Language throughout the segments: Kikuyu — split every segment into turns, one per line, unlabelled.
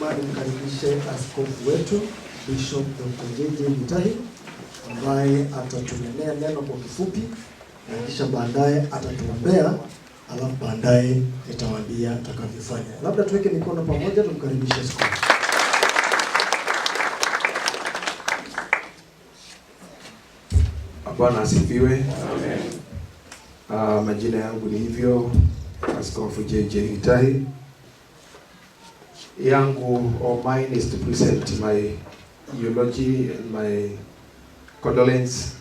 Naomba nimkaribishe askofu wetu Bishop Dr. JJ Gitahi ambaye atatunenea neno kwa kifupi na kisha baadaye atatuombea, alafu baadaye nitawaambia atakavyofanya. Labda tuweke mikono pamoja tumkaribishe askofu.
Bwana asifiwe. Amen. Majina yangu ni hivyo Askofu JJ Gitahi. Yangu or mine is to present my eulogy and my condolence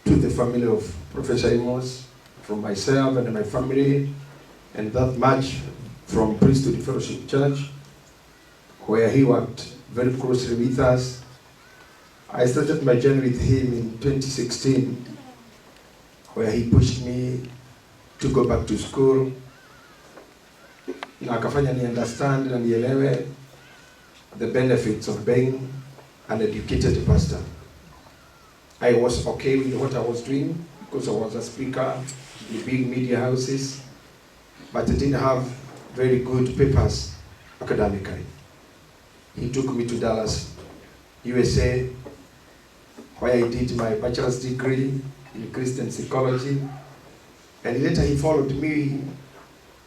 to the family of Professor Amos, from myself and my family, and that much from Priesthood Fellowship Church, where he worked very closely with us. I started my journey with him in 2016, where he pushed me to go back to school na akafanya ni understand na nielewe the benefits of being an educated pastor. I was okay with what I was doing because I was a speaker in big media houses, but I didn't have very good papers academically. He took me to Dallas, USA, where I did my bachelor's degree in Christian psychology. And later he followed me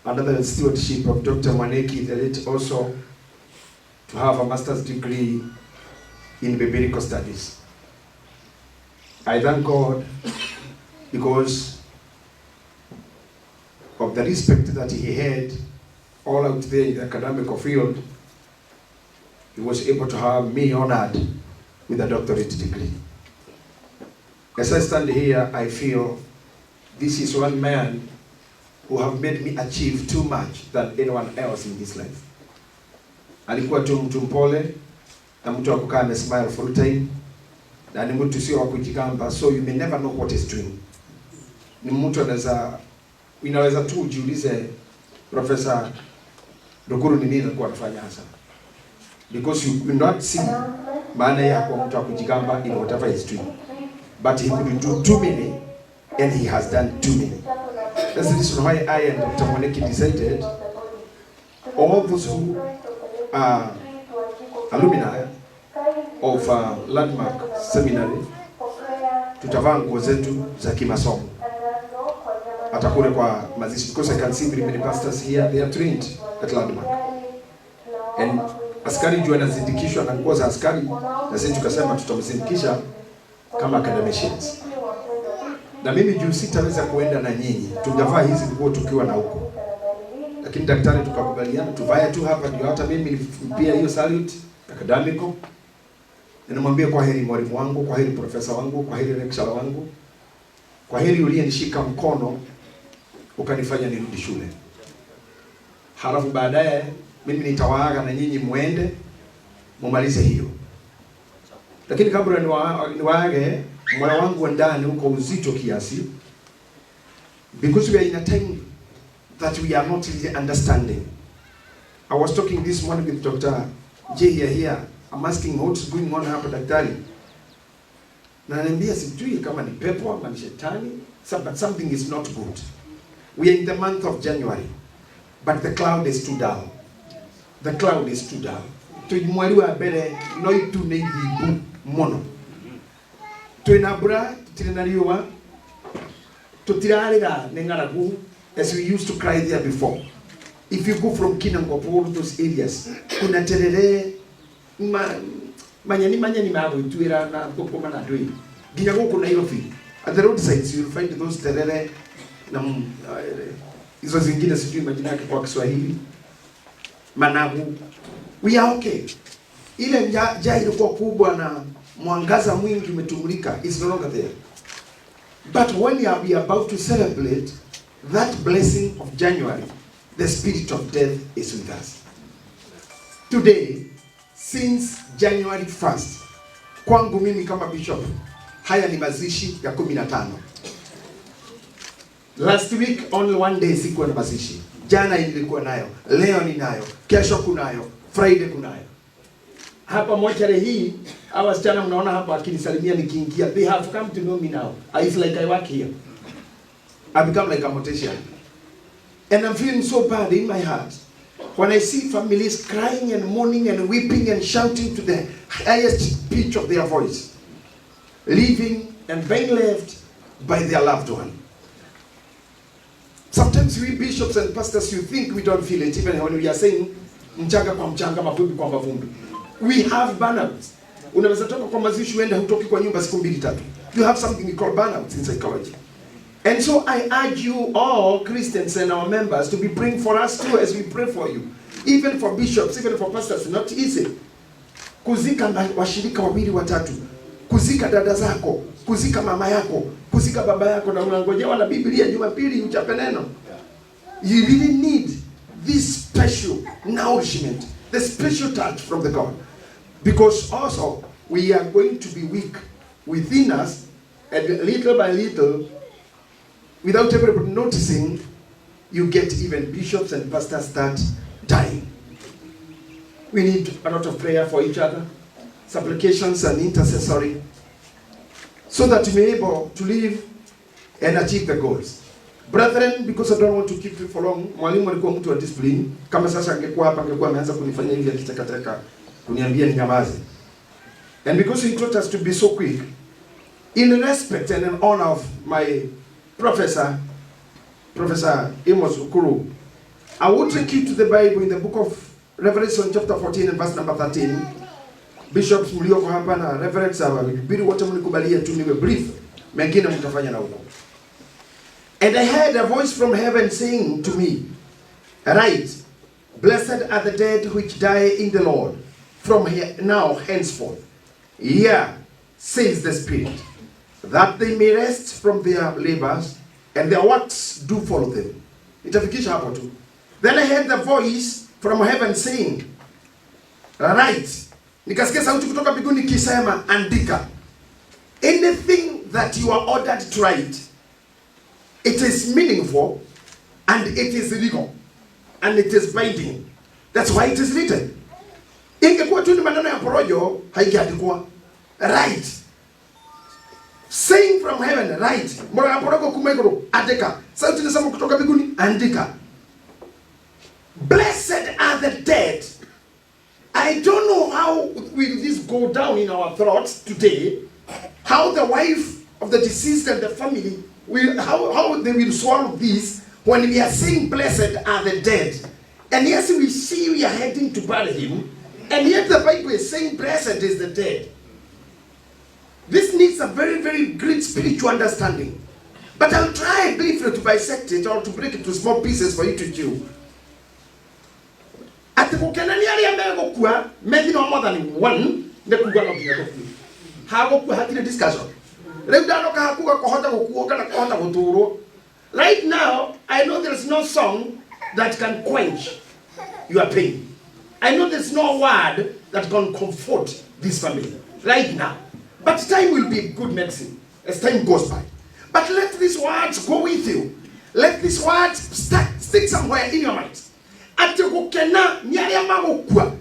under the stewardship of Dr. Mwaneki, the late also, to have a master's degree in biblical studies. I thank God because of the respect that he had all out there in the academic field. He was able to have me honored with a doctorate degree. As I stand here, I feel this is one man who have made me achieve too much than anyone else in this life. Alikuwa tu mtu mpole na mtu wa kukaa amesmile full time, na ni mtu sio wa kujigamba, so you may never know what he's doing. Ni mtu anaweza, inaweza tu ujiulize Professor Ruguru ni nini alikuwa anafanya hasa, because you will not see maana ya kuwa mtu wa kujigamba in whatever he's doing, but he could do too many and he has done too many. That's the reason why I and Dr. Mwaneki decided all those who are alumni of Landmark Seminary tutavaa nguo zetu za kimasomo hata kule kwa mazishi, because I can see very many pastors here, they are trained at Landmark, and askari juu anasindikishwa na nguo za askari, na sisi tukasema tutamsindikisha kama academicians. Na mimi juu sitaweza kuenda na nyinyi, tungevaa hizi nguo tukiwa na huko, lakini daktari tukakubaliana tuvae tu hapa, ndio hata mimi pia hiyo salute academical. Ninamwambia kwa heri mwalimu wangu, kwa heri profesa wangu, kwa heri lecturer wangu, kwa heri uliyenishika mkono ukanifanya nirudi shule. Halafu baadaye mimi nitawaaga na nyinyi muende mumalize hiyo, lakini kabla niwaage, moyo wangu wa ndani uko uzito kiasi, because we are in a time that we are not really understanding. I was talking this morning with Dr. J here. I'm asking what's going on hapa, daktari, na ananiambia sijui kama ni pepo ama ni shetani, but something is not good. We are in the month of January, but the cloud is too dull. The cloud is too dull. Twi mweri wa mbere no itu nĩ ithimbu mũno. Twĩna mbura, tũtirĩ na riũa, tũtirarĩra nĩ ng'aragu as we used to cry there before. If you go from Kinangop, all those areas, kuna terere ma, manyeni manyeni ma gwĩtuĩra na thũkũma na ndũĩ nginya gũkũ Nairobi, at the roadsides you will find those terere na hizo zingine sijui majina yake kwa Kiswahili, managu. We are okay. Ile njaa ilikuwa kubwa na mwangaza mwingi umetumulika is no longer there. But when we are about to celebrate that blessing of January, the spirit of death is with us. Today, since January 1st, kwangu mimi kama bishop, haya ni mazishi ya 15. Last week only one day sikuwa na mazishi. Jana nilikuwa nayo, leo ninayo, kesho kunayo, Friday kunayo. Hapa mochari hii, hawa wasichana mnaona hapa akinisalimia nikiingia, they have come to know me now. It's like I work here. I become like a mortician. And I'm feeling so bad in my heart. When I see families crying and mourning and weeping and shouting to the highest pitch of their voice, leaving and being left by their loved one. Sometimes we bishops and pastors, you think we don't feel it, even when we are saying mchanga kwa mchanga, mavumbi kwa mavumbi. We have burnouts. Unaweza toka kwa mazishi uende hutoki kwa nyumba siku mbili tatu. You have something we call burnouts in psychology. And so I urge you all, Christians and our members, to be praying for us too as we pray for you. Even for bishops, even for pastors, not easy. Kuzika washirika wawili watatu, kuzika dada zako, kuzika mama yako, kuzika baba yako, na unangojewa na Biblia Jumapili uchape neno. You really need this special nourishment, the special touch from the God. Because also we are going to be weak within us, and little by little, without everybody noticing, you get even bishops and pastors start dying. We need a lot of prayer for each other, supplications and intercessory, so that we may be able to live and achieve the goals. Brethren, because I don't want to keep you for long, mwalimu alikuwa mtu wa discipline. Kama sasa angekuwa hapa angekuwa ameanza kunifanya hivi akichekacheka, kuniambia ninyamaze. And because he taught us to be so quick, in respect and in honor of my professor, Professor Amos Ukuru, I will take you to the Bible in the book of Revelation chapter 14 and verse number 13. Bishops mlioko hapa na reverends, wahubiri wote mnikubalie tu niwe brief, mengine mtafanya na huko. And I heard a voice from heaven saying to me, "Write, blessed are the dead which die in the Lord from here now henceforth. Yea, says the Spirit, that they may rest from their labors and their works do follow them." Itafikisha hapo tu. Then I heard the voice from heaven saying, "Write." Nikasikia sauti kutoka mbinguni ikisema, "Andika." Anything that you are ordered to write, it is meaningful and it is legal and it is binding. That's why it is written. Ingekuwa tu ni maneno ya porojo, haingeandikwa. Write. Saying from heaven, "Write." Mbona ya porojo kuma iguru, andika. Sauti inasema kutoka mbinguni, andika. Blessed are the dead. I don't know how will this go down in our throats today. How the wife of the deceased and the family will how they will swallow this when we are saying blessed are the dead. And yes, we see we are heading to bury him, and yet the Bible is saying blessed is the dead. This needs a very, very great spiritual understanding. But I'll try briefly to bisect it or to break it to small pieces for you to chew. Atĩ gũkena nĩ arĩa megũkua me thĩinĩ wa Mwathani, one, nĩ kuga no nginya tũkue. Hagũkua hatirĩ discussion. Rĩu ndanoka hakuga kũhota gũkuo kana kũhota gũtũrwo. Right now, I know there is no song that can quench your pain. I know there's no word that can comfort this family right now. But time will be good medicine as time goes by. But let these words go with you. Let these words stick somewhere in your mind. Atĩ gũkena nĩ arĩa magũkua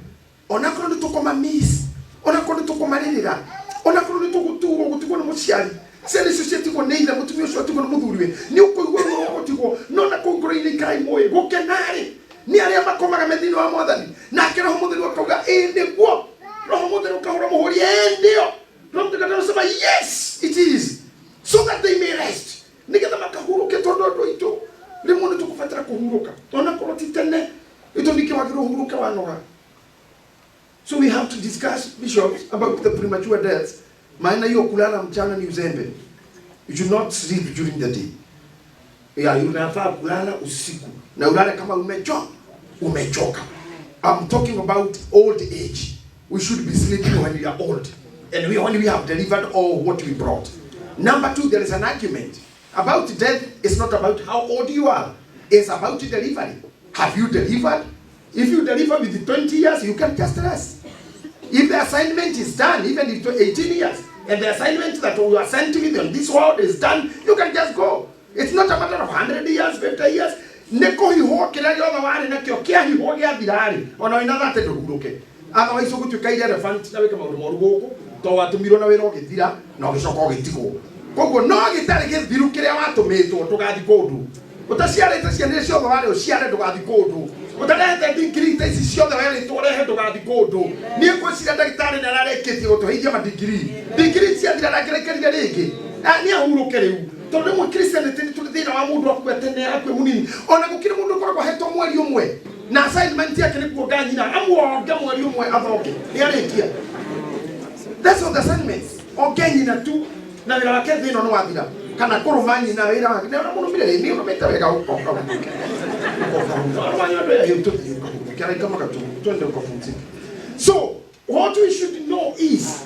onakorwo nĩ tũkũma miss, onakorwo nĩ tũkũmarĩrĩra, onakorwo nĩ tũgũturwo gũtigwo nĩ mũciari, ciana icio ciatigwo nĩ ithe, mũtumia ũcio atigwo nĩ mũthuriwe, nĩ ũkũigua ruo rwa gũtigwo, no na kũu ngoro-inĩ ikarai mũĩ gũkena-rĩ nĩ arĩa makomaga me thĩinĩ wa Mwathani, nake Roho Mũtheru akauga ĩ nĩguo. Roho Mũtheru ũkahũra mũhũri, ĩ nĩyo. Roho Mũtakatifu anasema, "Yes, it is," so that they may rest, nĩgetha makahurũke, tondũ andũ aitũ rĩmwe nĩ tũkũbatara kũhurũka onakorwo ti tene gĩtũmi kĩwagĩrĩirwo ũhurũke wanoga. So we have to discuss, bishops, about the premature deaths, maana hiyo kulala mchana ni uzembe. You should not sleep during the day. Yeah, unafaa kulala usiku na ulale kama umechoka. I'm talking about old age. We should be sleeping when we are old and when we have delivered all what we brought. Number two, there is an argument about death. It's not about how old you are, it's about delivery. Have you delivered? If you deliver with 20 years, you can just rest. If the assignment is done, even if 18 years, and the assignment that you are sent with on this world is done, you can just go. It's not a matter of 100 years, 50 years. Nĩ kũhihwo kĩrĩa gĩothe warĩ nakĩo kĩahihwo gĩathira-rĩ, ona wĩna thate ndũhurũke, otherwise ũgũtuĩka irrelevant na wĩke maũndũ moru gũkũ to watũmirwo na wĩra ũgĩthira na ũgĩcoka ũgĩtigwo. Koguo no gĩtarĩ gĩthiru kĩrĩa watũmĩtwo, ndũgathi kũndũ. Ũtaciarĩte ciana iria ciothe warĩ ũciare, ndũgathi kũndũ. Utarehete degree ta ici ciothe werĩtwo ũrehe ndũgathi kũndũ. Niĩ ngwĩciria ndagĩtarĩ nĩ ararĩkĩtie gũtũheithia madigiri. Digiri ciathira ndangĩrekerire rĩngĩ. Ah, nĩ ahurũke rĩu. Tondũ rĩmwe Christianity nĩ tũrĩ thĩna wa mũndũ akue tene akue mũnini. Ona gũkĩrĩ mũndũ ũkoragwo ahetwo mweri ũmwe na assignment yake nĩ kuonga nyina amuonge mweri ũmwe athonge nĩ arĩkia. That's all the assignments. Onge nyina tu na wĩra wake thĩ ĩno nĩ wathira kana kũrũma nyina wĩra wake nĩ ũramũrũmire nĩ ũrũmĩte wega ũkoka twende ukapumzike. So what we should know is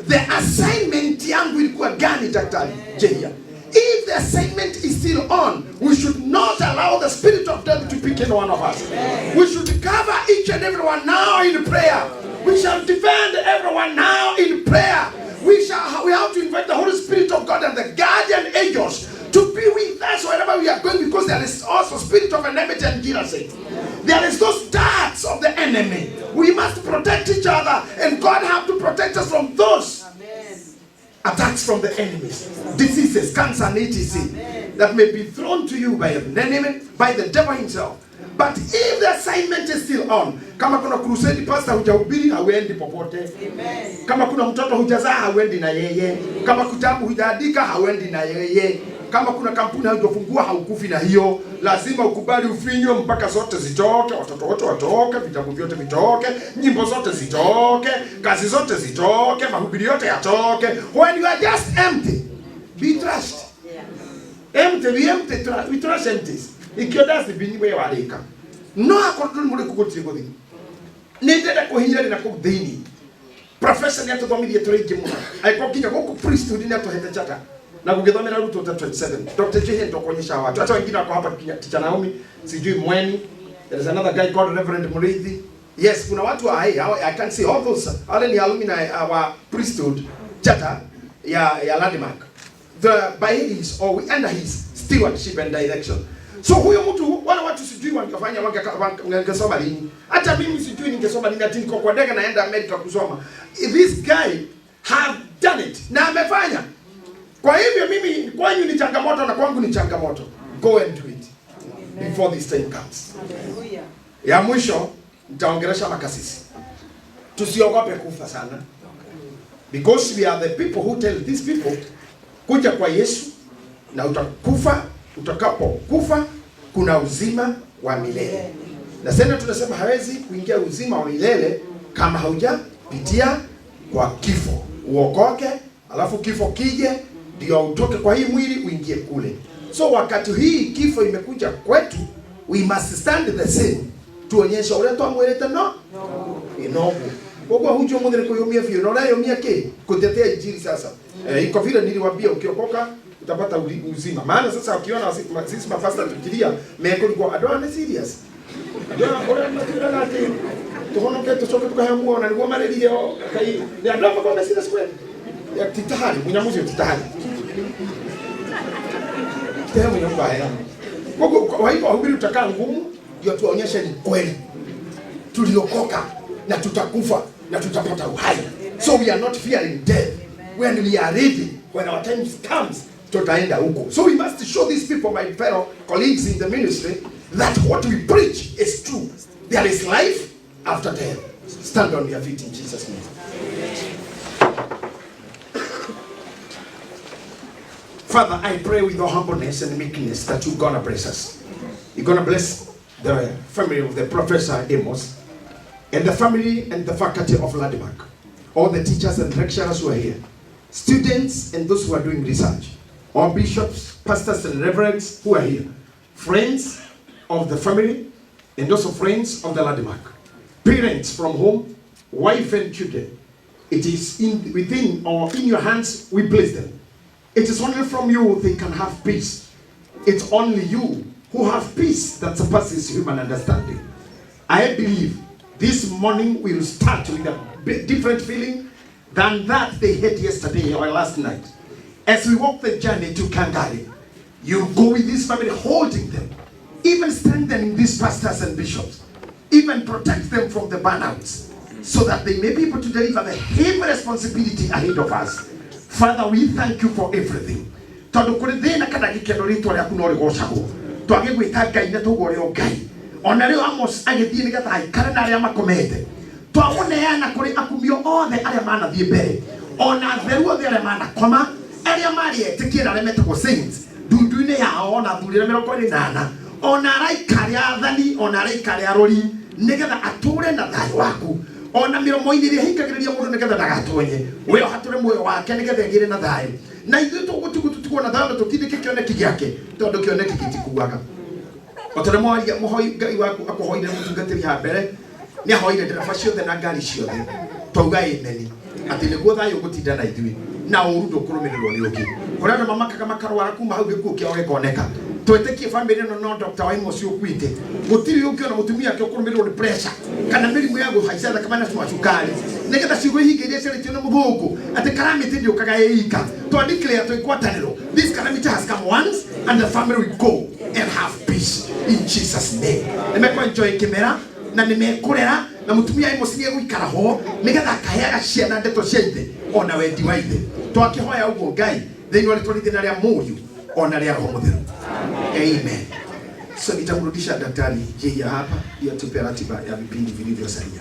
the assignment yangu ilikuwa gani, Daktari Jehia? If the assignment is still on, we should not allow the spirit of death to pick any one of us. We should cover each and everyone now in prayer. We shall defend everyone now in prayer. We have to invite the Holy Spirit of God and the guardian angels to be with us wherever we are going, because there is also spirit of enmity and jealousy. There is those darts of the enemy. We must protect each other, and God have to protect us from those attacks from the enemies, diseases, cancer, and etc. that may be thrown to you by an enemy, by the devil himself. But if the assignment is still on, kama kuna crusade pastor hujahubiri, hauendi popote. Kama kuna mtoto hujazaa, hauendi na yeye. Kama kitabu hujaandika, hauendi na yeye. Kama kuna kampuni haujafungua, haukufi na hiyo. Lazima ukubali ufinywe mpaka zote zitoke, watoto wote watoke, vitabu vyote vitoke, nyimbo zote zitoke, kazi zote zitoke, mahubiri yote yatoke. When you are just empty, be trashed. Empty, be empty, we trash empties. Ikio dustbin we warika. No akorwo ndũrĩ mũrĩku gũtirĩ gũthiĩ. Nĩ ndĩrenda kũhinyĩrĩria na kũu thĩinĩ. Professor nĩ atũthomithie tũrĩ aingĩ mũno. Angĩkorwo nginya gũkũ priesthood nĩ atũhete chata na gũgĩthomera arutwo ta 27. Dr. Jehia nitakuonyesha watu. Hata wengine wako hapa, Teacher Naomi, sijui Mweni. There is another guy called Reverend Muriithi. Yes, kuna watu wa hey, I can see all those. Wale ni alumni wa priesthood chata ya Landmark. The by his or we under his stewardship and direction. So huyo mtu, wale watu sijui wangefanya wangesoma lini. Hata mimi sijui ningesoma lini, ati niko kwa ndege naenda Amerika kusoma. This guy have done it na amefanya. Kwa hivyo mimi kwanyu ni changamoto na kwangu ni changamoto. Go and do it before this time comes.
Hallelujah.
Ya mwisho nitaongelesha makasisi. Tusiogope kufa sana. Because we are the people who tell these people kuja kwa Yesu na utakufa, utakapokufa kuna uzima wa milele. Na sasa tunasema hawezi kuingia uzima wa milele kama haujapitia kwa kifo. Uokoke, alafu kifo kije ndio utoke kwa hii mwili uingie kule. So wakati hii kifo imekuja kwetu, we must stand the same. Tuonyeshe uria twamwirite no inoguo koguo hunjio muthire kuyumia biũ na ũreyũmia kĩ kutetea injili sasa. Iko vile niliwaambia, ukiokoka utapata uzima. Maana sasa ukiona sisi mapasta tukilia mekurigwo andũ aya nĩ serious, andũ aya ũrĩa matwĩraga atĩ tũhonoke tũcoke tũkahe muoyo na nĩguo marĩrire o kai nĩ andũ aya makorwo me serious kweli. Ya, titahari mũnyamũ ũcio, titahari titahari mũnyamũ kaheana. Koguo kwa hivyo wahubiri tutakaa ngumu ndio tuwaonyeshe ni kweli tuliokoka na tutakufa na tutapata uhai. So we are not fearing death. When we are ready, when our time comes, tutaenda huko. So we must show these people, my fellow colleagues in the ministry, that what we preach is true. There is life after death. Stand on your feet in Jesus' name. Father, I pray with all humbleness and meekness that you're going to bless us. You're going to bless the family of the Professor Amos and the family and the faculty of Landmark, all the teachers and lecturers who are here, students and those who are doing research, all bishops, pastors and reverends who are here, friends of the family and also friends of the Landmark, parents from home, wife and children. It is in within or in your hands we place them. It is only from you they can have peace. It's only you who have peace that surpasses human understanding. I believe this morning will start with a different feeling than that they had yesterday or last night. As we walk the journey to Kangari, you go with this family holding them, even strengthening these pastors and bishops, even protect them from the burnouts, so that they may be able to deliver the heavy responsibility ahead of us. Father, we thank you for everything. Tondũ kũrĩ thĩna kana gĩkeno, rĩtwa rĩaku no rĩgocagwo. Twagĩgwĩta Ngai na tauga ũrĩ o Ngai. Ona rĩu Amos agĩthiĩ nĩgetha aikare na arĩa makomete. Twamũneana kũrĩ akumio othe arĩa manathiĩ mbere, ona atheru othe arĩa manakoma, arĩa marĩ etĩkia na arĩa metagwo saints ndundu-inĩ yao, ona athuri arĩa 24, ona araika arĩa athani, ona araika arĩa arori, nĩgetha atũre na thayũ waku. Ona mĩromo-inĩ ĩrĩa ĩhingagĩrĩria mũndũ nĩgetha ndagatonye, we ũhatũre muoyo wake nĩgetha egĩre na thayũ. Na ithuĩ tũgũtigwo tũtigwo na thayũ na tũtindĩke kĩoneki gĩake, tondũ kĩoneki gĩtikuaga. O ta ũrĩa mwaria mũhoi Ngai waku akũhoire mũtungatĩri ha mbere, nĩ ahoire ndereba ciothe na ngari ciothe, twauga amen atĩ nĩguo thayũ ũgũtinda na ithuĩ na ũru ndũkũrũmĩrĩrwo nĩ ũngĩ. Kũrĩ andũ mamakaga makarwara kuma hau gĩkuũ kĩao gĩkoneka. Twĩtĩkie bamĩrĩ ĩno no Dr. Waima ũcio ũkuĩte, gũtirĩ ũngĩ ona mũtumia ake ũkũrũmĩrĩrwo nĩ pressure kana mĩrimũ ya gũhaica thakame na cukari, nĩgetha ciugo ihinge iria ciarĩtio nĩ mũthũngũ atĩ calamity ndĩũkaga ĩ ika. Twa declare twĩ ngwatanĩro, this calamity has come once and the family will go and have peace in Jesus' name. Nĩ mekũ enjoy kĩmera na nĩ mekũrera na mũtumia Amos nĩ egũikara ho nĩgetha akaheaga ciana ndeto cia ithe ona wendi wa ithe. Twakĩhoya ũguo Ngai thĩinĩ wa rĩtwa rĩithe na rĩa Mũriũ ona rĩa Roho Mũtheru, amen. So nitamrudisha Daktari J hapa ili atupe ratiba ya vipindi vilivyosalia.